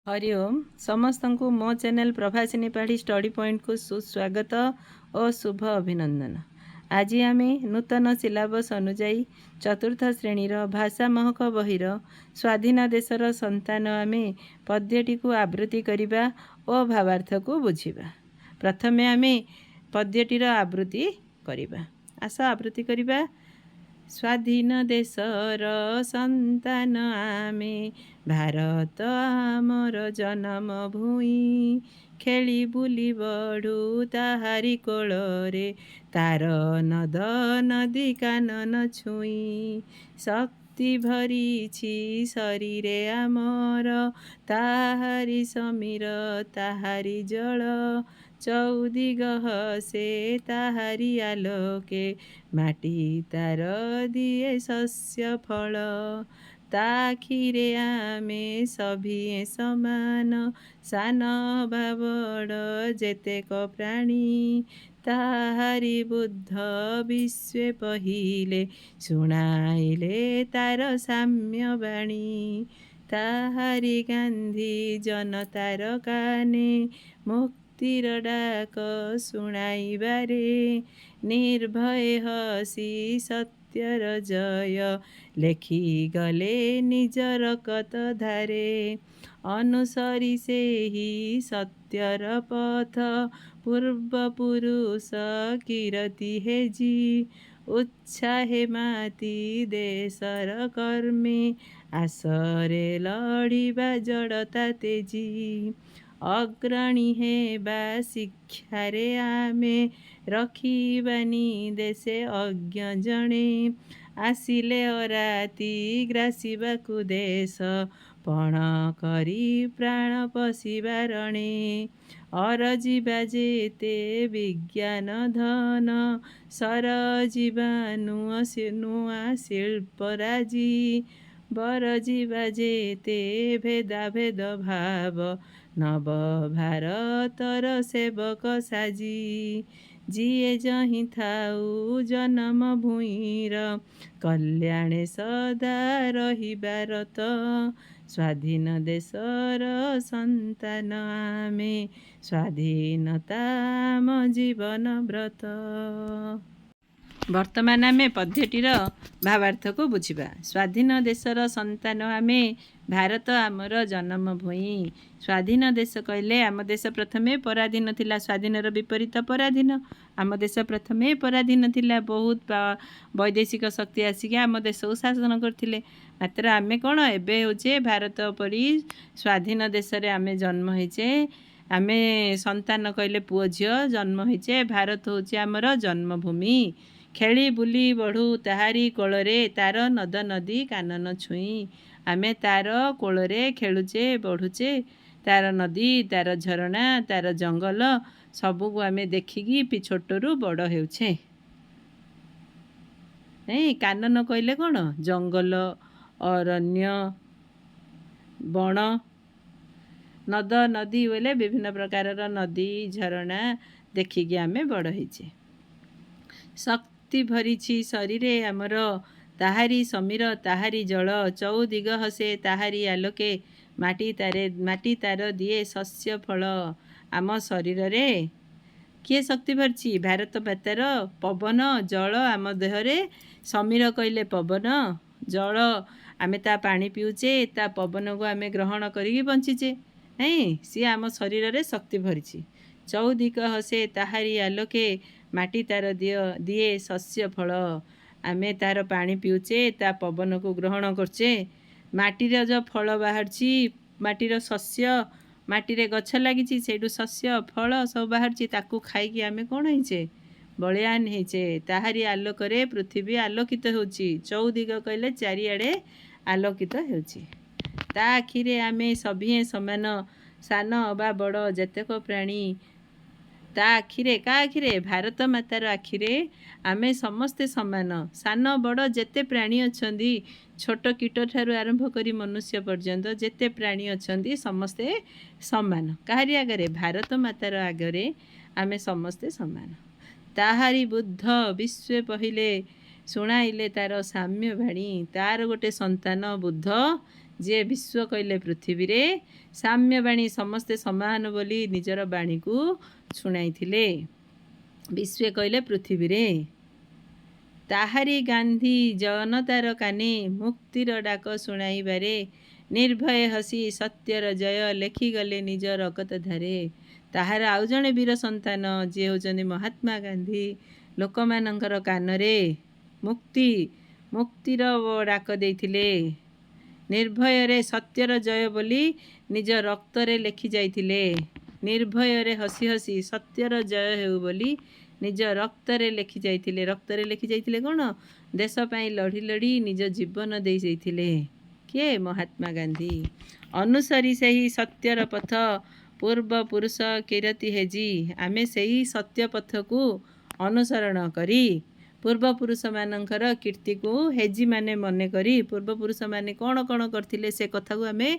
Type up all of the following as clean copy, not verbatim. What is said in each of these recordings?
ହରି ଓମ୍। ସମସ୍ତଙ୍କୁ ମୋ channel Prabhasini Padhi study ପଏଣ୍ଟକୁ ସୁସ୍ୱାଗତ ଓ ଶୁଭ ଅଭିନନ୍ଦନ। ଆଜି ଆମେ ନୂତନ ସିଲାବସ୍ ଅନୁଯାୟୀ ଚତୁର୍ଥ ଶ୍ରେଣୀର ଭାଷା ମହକ ବହିର ସ୍ୱାଧୀନ ଦେଶର ସନ୍ତାନ ଆମେ ପଦ୍ୟଟିକୁ ଆବୃତ୍ତି କରିବା ଓ ଭାବାର୍ଥକୁ ବୁଝିବା। ପ୍ରଥମେ ଆମେ ପଦ୍ୟଟିର ଆବୃତ୍ତି କରିବା। ଆସ, ଆବୃତ୍ତି କରିବା। ସ୍ୱାଧୀନ ଦେଶର ସନ୍ତାନ ଆମେ, ଭାରତ ଆମର ଜନମ ଭୂଇଁ। ଖେଳି ବୁଲି ବଢ଼ୁ ତାହାରି କୋଳରେ, ତାର ନଦ ନଦୀ କାନନ ଛୁଇଁ। ଶକ୍ତି ଭରିଛି ଶରୀରେ ଆମର ତାହାରି ସମୀର, ତାହାରି ଜଳ। ଚଉଦିଗ ହସେ ତାହାରି ଆଲୋକେ, ମାଟି ତାର ଦିଏ ଶସ୍ୟ ଫଳ। ତା ଆଖିରେ ଆମେ ସଭିଏଁ ସମାନ, ସାନ ବା ବଡ଼ ଯେତେକ ପ୍ରାଣୀ। ତାହାରି ବୁଦ୍ଧ ବିଶ୍ୱେ ପହିଲେ ଶୁଣାଇଲେ ତାର ସାମ୍ୟ ବାଣୀ। ତାହାରି ଗାନ୍ଧୀ ଜନତାର କାନେ ମୁକ୍ତିର ଡାକ ଶୁଣାଇବାରେ, ନିର୍ଭୟ ହସି ସତ୍ୟର ଜୟ ଲେଖିଗଲେ ନିଜ ରକତ ଧାରେ। ଅନୁସରି ସେହି ସତ୍ୟର ପଥ ପୂର୍ବପୁରୁଷ କୀରତି ହେଜି, ଉତ୍ସାହେ ମାତି ଦେଶର କର୍ମେ ଆସରେ ଲଢ଼ିବା ଜଡ଼ତା ତେଜି। ଅଗ୍ରଣୀ ହେବା ଶିକ୍ଷାରେ ଆମେ, ରଖିବାନି ଦେଶେ ଅଜ୍ଞ ଜଣେ। ଆସିଲେ ଅରାତି ଗ୍ରାସିବାକୁ ଦେଶ, ପଣ କରି ପ୍ରାଣ ପଶିବା ରଣେ। ଅରଜିବା ଯେତେ ବିଜ୍ଞାନ ଧନ, ସରଜିବା ନୂଆ ଶିଳ୍ପରାଜି। ବରଜିବା ଯେତେ ଭେଦାଭେଦ ଭାବ, ନବ ଭାରତର ସେବକ ସାଜି। ଯିଏ ଯହିଁ ଥାଉ ଜନମ ଭୂଇଁର କଲ୍ୟାଣେ ସଦା ରହିବା ରତ। ସ୍ୱାଧୀନ ଦେଶର ସନ୍ତାନ ଆମେ, ସ୍ୱାଧୀନତା ଆମ ଜୀବନ ବ୍ରତ। ବର୍ତ୍ତମାନ ଆମେ ପଦ୍ୟଟିର ଭାବାର୍ଥକୁ ବୁଝିବା। ସ୍ୱାଧୀନ ଦେଶର ସନ୍ତାନ ଆମେ, ଭାରତ ଆମର ଜନମ ଭୂଇଁ। ସ୍ୱାଧୀନ ଦେଶ କହିଲେ ଆମ ଦେଶ ପ୍ରଥମେ ପରାଧୀନ ଥିଲା। ସ୍ୱାଧୀନର ବିପରୀତ ପରାଧୀନ। ଆମ ଦେଶ ପ୍ରଥମେ ପରାଧୀନ ଥିଲା। ବହୁତ ବୈଦେଶିକ ଶକ୍ତି ଆସିକି ଆମ ଦେଶକୁ ଶାସନ କରିଥିଲେ। ମାତ୍ର ଆମେ କ'ଣ ଏବେ ହେଉଛେ ଭାରତ ପରି ସ୍ୱାଧୀନ ଦେଶରେ ଆମେ ଜନ୍ମ ହେଇଛେ। ଆମେ ସନ୍ତାନ କହିଲେ ପୁଅ ଝିଅ ଜନ୍ମ ହେଇଛେ। ଭାରତ ହେଉଛି ଆମର ଜନ୍ମଭୂମି। ଖେଳି ବୁଲି ବଢ଼ୁ ତାହାରି କୋଳରେ, ତାର ନଦ ନଦୀ କାନନ ଛୁଇଁ। ଆମେ ତାର କୋଳରେ ଖେଳୁଛେ, ବଢ଼ୁଛେ। ତାର ନଦୀ, ତାର ଝରଣା, ତାର ଜଙ୍ଗଲ ସବୁକୁ ଆମେ ଦେଖିକି ଛୋଟରୁ ବଡ଼ ହେଉଛେ। ନାଇଁ, କାନନ କହିଲେ କ'ଣ? ଜଙ୍ଗଲ, ଅରଣ୍ୟ, ବଣ। ନଦ ନଦୀ ବୋଇଲେ ବିଭିନ୍ନ ପ୍ରକାରର ନଦୀ, ଝରଣା ଦେଖିକି ଆମେ ବଡ଼ ହେଇଛେ। ଶକ୍ତି ଭରିଛି ଶରୀରେ ଆମର ତାହାରି ସମୀର, ତାହାରି ଜଳ। ଚଉଦିଗ ହସେ ତାହାରି ଆଲୋକେ, ମାଟି ତାର ଦିଏ ଶସ୍ୟ ଫଳ। ଆମ ଶରୀରରେ କିଏ ଶକ୍ତି ଭରିଛି? ଭାରତ ମାତାର ପବନ, ଜଳ ଆମ ଦେହରେ। ସମୀର କହିଲେ ପବନ, ଜଳ। ଆମେ ତା ପାଣି ପିଉଛେ, ତା ପବନକୁ ଆମେ ଗ୍ରହଣ କରିକି ବଞ୍ଚିଛେ। ନାଇଁ, ସିଏ ଆମ ଶରୀରରେ ଶକ୍ତି ଭରିଛି। ଚଉଦିଗ ହସେ ତାହାରି ଆଲୋକେ, ମାଟି ତାର ଦିଏ ଶସ୍ୟ ଫଳ। ଆମେ ତାର ପାଣି ପିଉଛେ, ତା ପବନକୁ ଗ୍ରହଣ କରୁଛେ। ମାଟିର ଯେଉଁ ଫଳ ବାହାରୁଛି, ମାଟିର ଶସ୍ୟ, ମାଟିରେ ଗଛ ଲାଗିଛି, ସେଇଠୁ ଶସ୍ୟ ଫଳ ସବୁ ବାହାରୁଛି। ତାକୁ ଖାଇକି ଆମେ କ'ଣ ହେଇଛେ? ବଳିଆନ ହେଇଛେ। ତାହାରି ଆଲୋକରେ ପୃଥିବୀ ଆଲୋକିତ ହେଉଛି। ଚଉଦିଗ କହିଲେ ଚାରିଆଡ଼େ ଆଲୋକିତ ହେଉଛି। ତା ଆଖିରେ ଆମେ ସଭିଏଁ ସମାନ, ସାନ ବା ବଡ଼ ଯେତେକ ପ୍ରାଣୀ। ତା ଆଖିରେ, କାହା ଆଖିରେ? ଭାରତ ମାତାର ଆଖିରେ ଆମେ ସମସ୍ତେ ସମାନ। ସାନ ବଡ଼ ଯେତେ ପ୍ରାଣୀ ଅଛନ୍ତି, ଛୋଟ କୀଟ ଠାରୁ ଆରମ୍ଭ କରି ମନୁଷ୍ୟ ପର୍ଯ୍ୟନ୍ତ ଯେତେ ପ୍ରାଣୀ ଅଛନ୍ତି, ସମସ୍ତେ ସମାନ। କାହାରି ଆଗରେ? ଭାରତ ମାତାର ଆଗରେ ଆମେ ସମସ୍ତେ ସମାନ। ତାହାରି ବୁଦ୍ଧ ବିଶ୍ୱେ ପହିଲେ ଶୁଣାଇଲେ ତାର ସାମ୍ୟ ବାଣୀ। ତାର ଗୋଟେ ସନ୍ତାନ ବୁଦ୍ଧ, ଯିଏ ବିଶ୍ୱ କହିଲେ ପୃଥିବୀରେ, ସାମ୍ୟବାଣୀ ସମସ୍ତେ ସମାନ ବୋଲି ନିଜର ବାଣୀକୁ ଶୁଣାଇଥିଲେ। ବିଶ୍ୱେ କହିଲେ ପୃଥିବୀରେ। ତାହାରି ଗାନ୍ଧୀ ଜନତାର କାନେ ମୁକ୍ତିର ଡାକ ଶୁଣାଇବାରେ, ନିର୍ଭୟ ହସି ସତ୍ୟର ଜୟ ଲେଖିଗଲେ ନିଜ ରଗତ ଧାରେ। ତାହାର ଆଉ ଜଣେ ବୀର ସନ୍ତାନ, ଯିଏ ହେଉଛନ୍ତି ମହାତ୍ମା ଗାନ୍ଧୀ, ଲୋକମାନଙ୍କର କାନରେ ମୁକ୍ତିର ଡାକ ଦେଇଥିଲେ। ନିର୍ଭୟରେ ସତ୍ୟର ଜୟ ବୋଲି ନିଜ ରକ୍ତରେ ଲେଖି ଯାଇଥିଲେ। ନିର୍ଭୟରେ ହସି ହସି ସତ୍ୟର ଜୟ ହେଉ ବୋଲି ନିଜ ରକ୍ତରେ ଲେଖି ଯାଇଥିଲେ। ରକ୍ତରେ ଲେଖି ଯାଇଥିଲେ କ'ଣ? ଦେଶ ପାଇଁ ଲଢ଼ି ଲଢ଼ି ନିଜ ଜୀବନ ଦେଇ ଯାଇଥିଲେ। କିଏ? ମହାତ୍ମା ଗାନ୍ଧୀ। ଅନୁସରି ସେହି ସତ୍ୟର ପଥ ପୂର୍ବ ପୁରୁଷ କିରତି ହେଜି। ଆମେ ସେଇ ସତ୍ୟ ପଥକୁ ଅନୁସରଣ କରି ପୂର୍ବପୁରୁଷମାନଙ୍କର କୀର୍ତ୍ତିକୁ ହେଜି ମାନେ ମନେ କରି, ପୂର୍ବପୁରୁଷମାନେ କ'ଣ କ'ଣ କରିଥିଲେ ସେ କଥାକୁ ଆମେ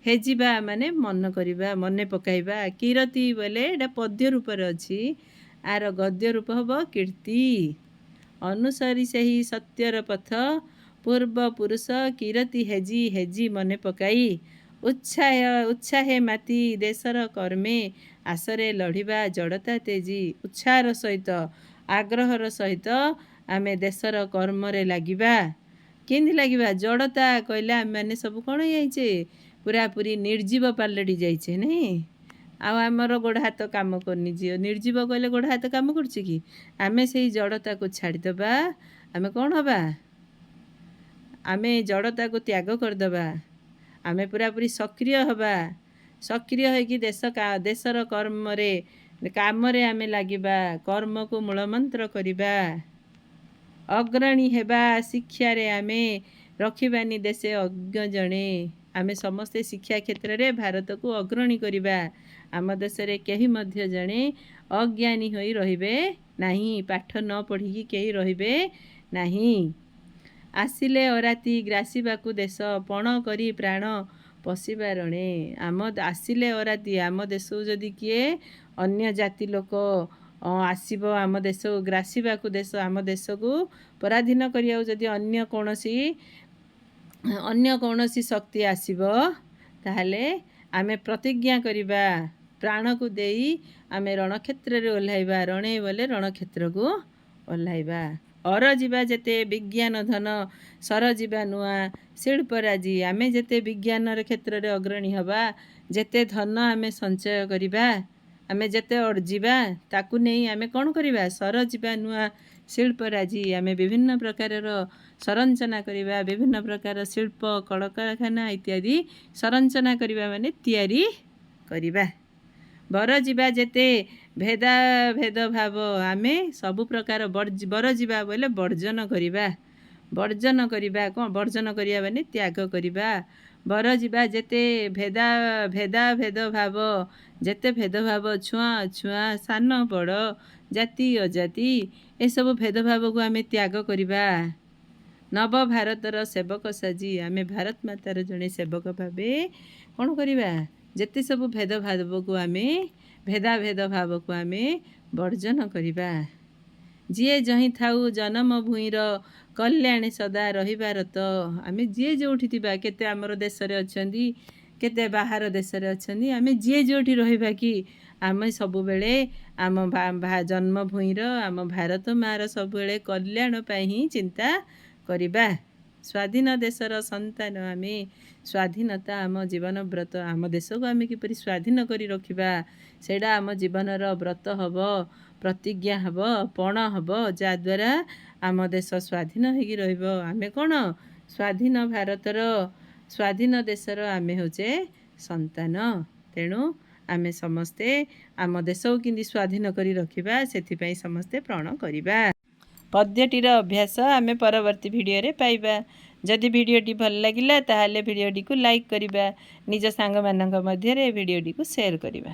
ହେଜିବା ମାନେ ମନେ କରିବା, ମନେ ପକାଇବା। କିରତି ବୋଇଲେ ଏଇଟା ପଦ୍ୟ ରୂପରେ ଅଛି, ଆର ଗଦ୍ୟ ରୂପ ହେବ କୀର୍ତ୍ତି। ଅନୁସରି ସେହି ସତ୍ୟର ପଥ ପୂର୍ବପୁରୁଷ କିରତି ହେଜି, ହେଜି ମନେ ପକାଇ, ଉତ୍ସାହେ ମାତି ଦେଶର କର୍ମେ ଆଶରେ ଲଢ଼ିବା ଜଡ଼ତା ତେଜି। ଉତ୍ସାହର ସହିତ, ଆଗ୍ରହର ସହିତ ଆମେ ଦେଶର କର୍ମରେ ଲାଗିବା। କେମିତି ଲାଗିବା? ଜଡ଼ତା କହିଲେ ଆମେମାନେ ସବୁ କ'ଣ ହେଇଯାଇଛେ? ପୁରାପୁରି ନିର୍ଜୀବ ପାଲଟି ଯାଇଛେ, ନାଇଁ? ଆଉ ଆମର ଗୋଡ଼ ହାତ କାମ କରୁନି। ଝିଅ, ନିର୍ଜୀବ କହିଲେ ଗୋଡ଼ ହାତ କାମ କରୁଛି କି? ଆମେ ସେଇ ଜଡ଼ତାକୁ ଛାଡ଼ିଦେବା। ଆମେ କ'ଣ ହେବା? ଆମେ ଜଡ଼ତାକୁ ତ୍ୟାଗ କରିଦେବା। ଆମେ ପୁରାପୁରି ସକ୍ରିୟ ହେବା। ସକ୍ରିୟ ହେଇକି ଦେଶର କର୍ମରେ, କାମରେ ଆମେ ଲାଗିବା। କର୍ମକୁ ମୂଳମନ୍ତ୍ର କରିବା। ଅଗ୍ରଣୀ ହେବା ଶିକ୍ଷାରେ ଆମେ, ରଖିବାନି ଦେଶେ ଅଜ୍ଞ ଜଣେ। ଆମେ ସମସ୍ତେ ଶିକ୍ଷା କ୍ଷେତ୍ରରେ ଭାରତକୁ ଅଗ୍ରଣୀ କରିବା। ଆମ ଦେଶରେ କେହି ମଧ୍ୟ ଜଣେ ଅଜ୍ଞାନୀ ହୋଇ ରହିବେ ନାହିଁ। ପାଠ ନ ପଢ଼ିକି କେହି ରହିବେ ନାହିଁ। ଆସିଲେ ଅରାତି ଗ୍ରାସିବାକୁ ଦେଶ, ପଣ କରି ପ୍ରାଣ ପଶିବା ରଣେ। ଆମ ଆସିଲେ ଅରାତି, ଆମ ଦେଶକୁ ଯଦି କିଏ ଅନ୍ୟ ଜାତି ଲୋକ ଆସିବ ଆମ ଦେଶକୁ ଗ୍ରାସିବାକୁ, ଦେଶ ଆମ ଦେଶକୁ ପରାଧୀନ କରିବାକୁ ଯଦି ଅନ୍ୟ କୌଣସି ଶକ୍ତି ଆସିବ, ତାହେଲେ ଆମେ ପ୍ରତିଜ୍ଞା କରିବା, ପ୍ରାଣକୁ ଦେଇ ଆମେ ରଣକ୍ଷେତ୍ରରେ ଓହ୍ଲାଇବା। ରଣେ ବୋଲେ ରଣକ୍ଷେତ୍ରକୁ ଓହ୍ଲାଇବା। ଅରଜିବା ଯେତେ ବିଜ୍ଞାନ ଧନ, ସରଜିବା ନୂଆ ଶିଳ୍ପରାଜି। ଆମେ ଯେତେ ବିଜ୍ଞାନର କ୍ଷେତ୍ରରେ ଅଗ୍ରଣୀ ହେବା, ଯେତେ ଧନ ଆମେ ସଞ୍ଚୟ କରିବା, ଆମେ ଯେତେ ଅର୍ଜିବା, ତାକୁ ନେଇ ଆମେ କ'ଣ କରିବା? ସରଜିବା ନୂଆ ଶିଳ୍ପରାଜି। ଆମେ ବିଭିନ୍ନ ପ୍ରକାରର ସଂରଚନା କରିବା, ବିଭିନ୍ନ ପ୍ରକାର ଶିଳ୍ପ, କଳକାରଖାନା ଇତ୍ୟାଦି। ସଂରଚନା କରିବା ମାନେ ତିଆରି କରିବା। ବରଜିବା ଯେତେ ଭେଦା ଭେଦଭାବ। ଆମେ ସବୁ ପ୍ରକାର ବରଜିବା ବୋଇଲେ ବର୍ଜନ କରିବା। ବର୍ଜନ କରିବା କ'ଣ? ବର୍ଜନ କରିବା ମାନେ ତ୍ୟାଗ କରିବା। ବରଜିବା ଯେତେ ଭେଦା ଭେଦଭାବ, ଯେତେ ଭେଦଭାବ, ଛୁଆଁ ଅଛୁଆଁ, ସାନ ବଡ଼, ଜାତି ଅଜାତି, ଏସବୁ ଭେଦଭାବକୁ ଆମେ ତ୍ୟାଗ କରିବା। ନବ ଭାରତର ସେବକ ସାଜି, ଆମେ ଭାରତ ମାତାର ଜଣେ ସେବକ ଭାବେ କ'ଣ କରିବା? ଯେତେ ସବୁ ଭେଦଭାବକୁ ଆମେ, ଭେଦାଭେଦ ଭାବକୁ ଆମେ ବର୍ଜନ କରିବା। ଯିଏ ଯହିଁ ଥାଉ ଜନମ ଭୂଇଁର କଲ୍ୟାଣେ ସଦା ରହିବା ରତ। ଆମେ ଯିଏ ଯେଉଁଠି ଥିବା, କେତେ ଆମର ଦେଶରେ ଅଛନ୍ତି, କେତେ ବାହାର ଦେଶରେ ଅଛନ୍ତି, ଆମେ ଯିଏ ଯେଉଁଠି ରହିବା କି, ଆମେ ସବୁବେଳେ ଆମ ଜନ୍ମଭୂଇଁର, ଆମ ଭାରତ ମାଆର ସବୁବେଳେ କଲ୍ୟାଣ ପାଇଁ ହିଁ ଚିନ୍ତା କରିବା। ସ୍ୱାଧୀନ ଦେଶର ସନ୍ତାନ ଆମେ, ସ୍ୱାଧୀନତା ଆମ ଜୀବନ ବ୍ରତ। ଆମ ଦେଶକୁ ଆମେ କିପରି ସ୍ୱାଧୀନ କରି ରଖିବା, ସେଇଟା ଆମ ଜୀବନର ବ୍ରତ ହେବ, ପ୍ରତିଜ୍ଞା ହେବ, ପଣ ହେବ, ଯାହାଦ୍ୱାରା ଆମ ଦେଶ ସ୍ୱାଧୀନ ହେଇକି ରହିବ। ଆମେ କ'ଣ? ସ୍ୱାଧୀନ ଭାରତର, ସ୍ୱାଧୀନ ଦେଶର ଆମେ ହେଉଛେ ସନ୍ତାନ। ତେଣୁ ଆମେ ସମସ୍ତେ ଆମ ଦେଶକୁ କେମିତି ସ୍ୱାଧୀନ କରି ରଖିବା, ସେଥିପାଇଁ ସମସ୍ତେ ପଣ କରିବା। ପଦ୍ୟଟିର ଅଭ୍ୟାସ ଆମେ ପରବର୍ତ୍ତୀ ଭିଡ଼ିଓରେ ପାଇବା। ଯଦି ଭିଡ଼ିଓଟି ଭଲ ଲାଗିଲା, ତାହେଲେ ଭିଡ଼ିଓଟିକୁ ଲାଇକ୍ କରିବା, ନିଜ ସାଙ୍ଗମାନଙ୍କ ମଧ୍ୟରେ ଭିଡ଼ିଓଟିକୁ ସେୟାର କରିବା।